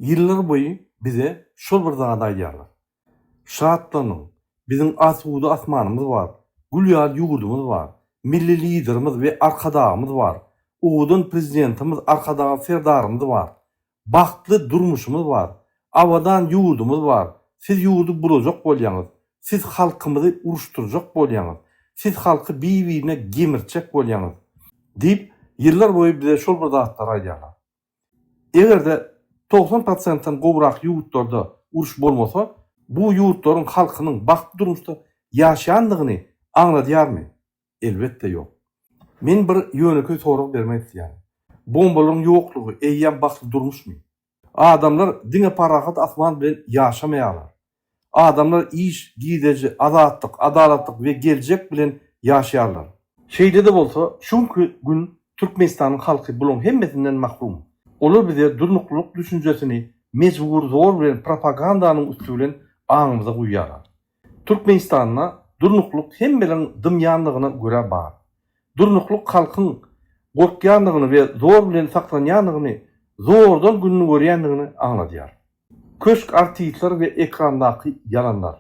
Ýyllar boýy bize şol bir zady aýdýarlar. Şatlanyň, biziň asuda asmanymyz bar, gül ýaly ýurdumyz bar, Milli Liderimiz we Arkadagymyz bar, owadan Prezidentimiz Arkadagly Serdarymyz bar, bagtly durmuşymyz bar, abadan ýurdumyz bar, siz ýurdy bulajak bolýaňyz, siz halkymyzy uruşdyrjak bolýaňyz, siz halky bir-birine gemirtjek bolýaňyz diýip, ýyllar boýy bize şol bir zatlary aýdýarlar. Eger-de 90 prosentden gowrak ýurtlarda uruş bolmasa, bu ýurtlaryň halkynyň bagtly durmuşda ýaşaýandygyny aňladýarmy? Elbetde ýok. Men bir ýönekeý sorag bermek isleýärin. Bombalaryň ýoklugy eýýäm bagtly durmuşmy? Adamlar diňe parahat asman bilen ýaşamaýarlar. Adamlar iş, girdeji, azatlyk, adalatlyk we geljek bilen ýaşaýarlar. Şeýle-de bolsa, şu günki gün Türkmenistanyň halky bularyň hemmesinden mahrum. Olar bize durnuklylyk düşünjesini mejbury zor bilen propagandanyň üsti bilen aňymyza guýýarlar. Türkmenistanda durnuklylyk hemmeleriň dymýanlygyna görä bar. Durnuklylyk halkyň gorkýanlygyny we zor bilen saklanýanlygyny, zordan gününi görýänligini aňladýar. Köşk artistler we ekrandaky ýalanlar.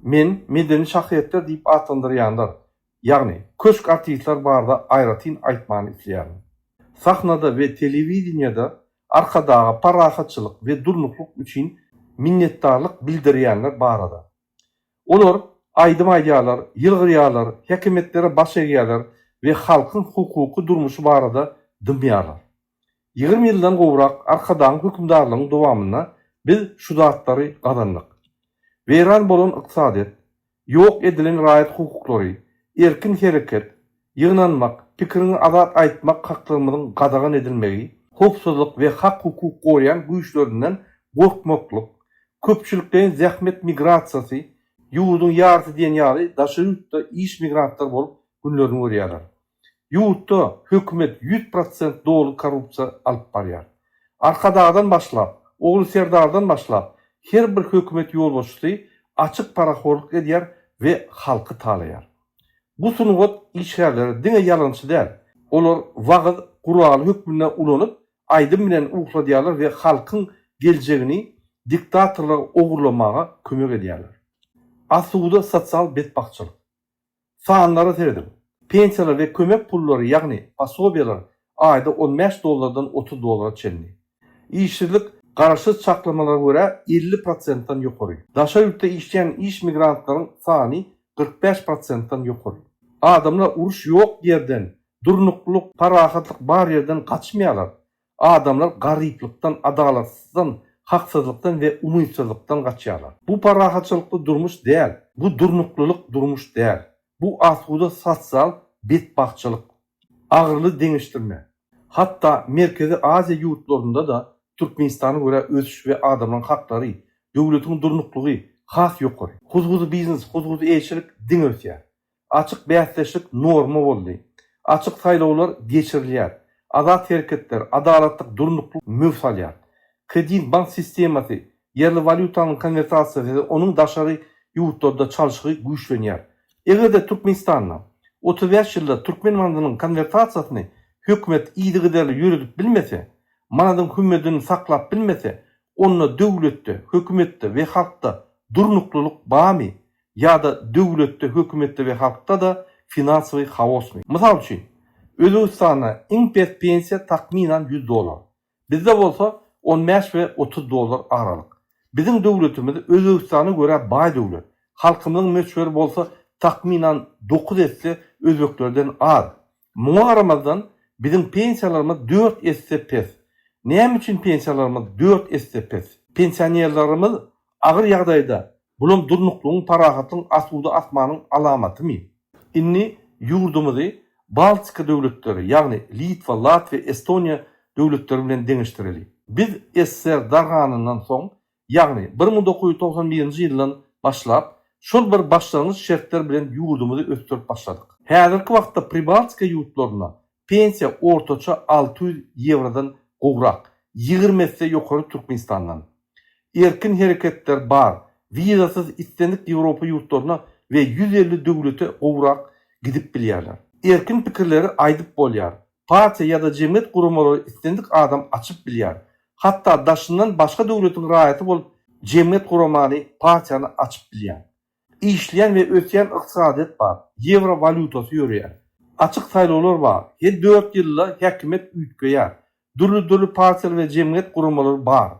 Men medeni şahsyýetler diýip atlandyrýanlar, ýagny köşk artistler barada aýratyn aýtmany isleýärin. Sahnada we telewideniýede Arkadaga parahatçylyk we durnuklyk üçin minnetdarlyk bildirýänler barada. Olar aýdym aýdýarlar, ýylgyrýarlar, häkimiýetlere baş egýärler we halkyň hukuky durmuşy barada dymýarlar. 20 ýyldan gowrak Arkadagyň hökümdarlygynyň dowamynda biz şu zatlary gazandyk. Weýran bolan ykdysadyýet, ýok edilen raýat hukuklary, erkin hereket, ýygnanmak, pikiriňi azat aýtmak haklarymyzyň gadagan edilmegi, howpsuzlyk we hak-hukuk goraýan güýçlerinden gorkmaklyk, köpçülikleýin zähmet migrasiýasy, ýurduň ýarysy diýen ýaly daşary ýurtda iş migrantlary bolup günlerini görýärler. Ýurtda hökümet 100% doly korrupsiýa alyp barýar. Arkadagdan başlap, Ogly Serdardan başlap her bir hökümet ýolbaşçysy açyk parahorluk edýär we halky talaýar. Bu sungat işgärleri diňe ýalançy däl, olar wagyz guraly hökmünde ulanyp aýdym bilen uhladýarlar we halkyň geljegini diktatorlara ogurlamaga kömek edýärler. Asuda sosial betbagtçylyk. Sanlara serediň. Pensiýalar we kömek pullary, ýagny posobiýalar aýda 15 dollardan 30 dollara çenli. Işsizlik garaşsyz çaklamalara görä 50 prosentden ýokary. Daşary ýurtda işleýän iş migrantlaryň sany 45 prosentden ýokary. Adamlar uruş ýok ýerden, durnuklylyk, parahatlyk bar ýerden gaçmaýarlar. Adamlar garyplykdan, adalatsyzdan, haksyzlykdan we umytsyzlykdan gaçýarlar. Bu parahatçylykly durmuş däl. Bu durnuklylyk durmuş däl. Bu asuda sosial betbagtçylyk. Agyryly deňeşdirme. Hatda Merkezi Aziýa ýurtlarynda-da Türkmenistana görä ösüş we adamlaryň haklary, döwletiň durnuklygy has ýokary. Hususy biznes, hususy eýeçilik diňe ösýär. Açyk bäsdeşlik norma boldy. Açyk saýlawlar geçirilýär. Azat hereketler, adalatlyk, durnuklylyk möwç alýar. Kredit-bank sistemasy, ýerli walýutanyň konwertasiýasy we onuň daşary ýurtlarda çalşygy güýçlenýär. Eger-de Türkmenistanda 35 ýylda türkmen manadynyň konwertasiýasyny hökümet yzygiderli ýöredip bilmese, manadyň hümmedini saklap bilmese, onda döwletde, hökümetde we halkda durnuklylyk barmy ýa-da döwletde, hökümetde we halkda-da finansowy haosmy? Mysal üçin, Özbegistanda iň pes pensiýa takmynan 100 dollar. Bizde bolsa 15 we 30 dollar aralyk. Biziň döwletimiz Özbegistana görä baý döwlet. Halkymyzyň möçberi bolsa takmynan 9 esse özbeklerden az. Muňa garamazdan, biziň pensiýalarymyz 4 esse pes. Näme üçin pensiýalarymyz 4 esse pes? Pensionerlerimiz agyr ýagdaýda, bulam durnuklygyň, parahatlygyň, asuda asmanyň alamatymy? Indi ýurdumyzy Baltika döwletleri, ýagny Litwa, Latwiýa, Estoniýa döwletleri bilen deňeşdireli. Biz ssr darganyndan soň, ýagny 1991-nji ýyldan başlap, şol bir başlangyç şertler bilen ýurdumyzy ösdürip başladyk. Häzirki wagtda Pribaltika ýurtlarynda pensiýa ortaça 600 ýewrodan gowrak, 20 esse ýokary Türkmenistandan. Erkin hereketler bar, wizasyz islendik Ýewropa ýurtlaryna we 150 döwlete gowrak gidip bilýärler. Erkin pikirleri aýdyp bolýar. Partiýa ýa-da jemgyýet guramalary islendik adam açyp bilýär. Hatda daşyndan başga döwletiň raýaty bolup jemgyýet guramany, partiýany açyp bilýäň. Işleýän we ösýän ykdysadyýet bar, ýewro walýutasy ýöreýär. Açyk saýlawlar bar, her dört ýylda häkimiýet üýtgeýär. Dürli-dürli partiýalar we jemgyýet guramalary bar.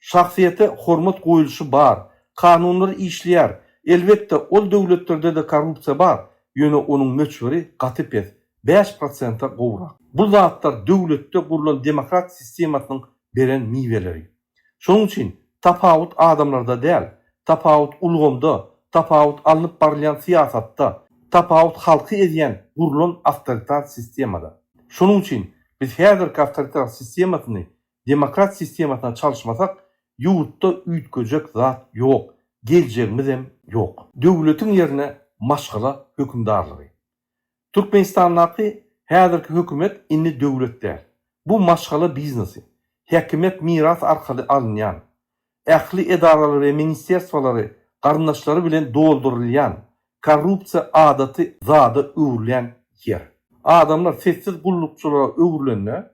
Şahsyýete hormat goýulyşy bar. Kanunlar işleýär. Elbetde, ol döwletlerde-de korrupsiýa bar, ýöne onuň möçberi gaty pes, bäş prosente gowrak. Bu zatlar döwletde gurlan demokrat sistemasynyň beren miweleri. Şonuň üçin tapawut adamlarda däl, tapawut ulgamda, tapawut alnyp barylýan syýasatda, tapawut halky ezýän gurlan awtoritar sistemada. Şonuň üçin biz häzirki awtoritar sistemasyny demokrat sistemasyna çalyşmasak, ýurtda üýtgejek zat ýok, geljegimizem ýok. Döwletiň ýerine maşgala hökümdarlygy. Türkmenistandaky häzirki hökümet indi döwlet däl. Bu maşgala biznesi. Häkimiýet miras arkaly alynýan. Ähli edaralary we ministerstwolary garyndaşlary bilen doldurylýan, korrupsiýa adaty zada öwrülen ýer. Adamlar sessiz gullukçylara öwrülende,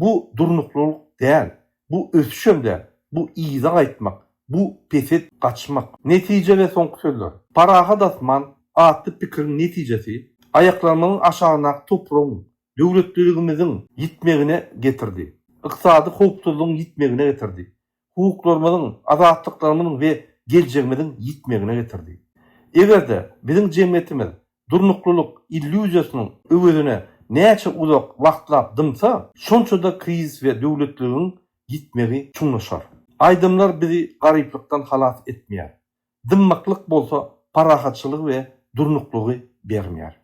Bu durnuklylyk däl, bu ösüşem däl, bu yza gaýtmak, bu pese gaçmak. Netije we soňky sözler. Parahat asman atly pikiriň netijesi aýaklarymyzyň aşagyndaky topragyň, döwletliligimiziň ýitmegine getirdi. Ykdysady howpsuzlygyň ýitmegine getirdi. Hukuklarymyzyň, azatlyklarymyzyň we geljegimiziň ýitmegine getirdi. Eger-de biziň jemgyýetimiz durnuklylyk illýuziýasynyň öwezine näçe uzak wagtlap dymsa, şonça-da krizis we döwletliligiň ýitmegi çuňlaşar. Aýdymlar bizi garyplykdan halas etmeýär. Dymmaklyk bolsa parahatçylygy we durnuklygy bermeýär.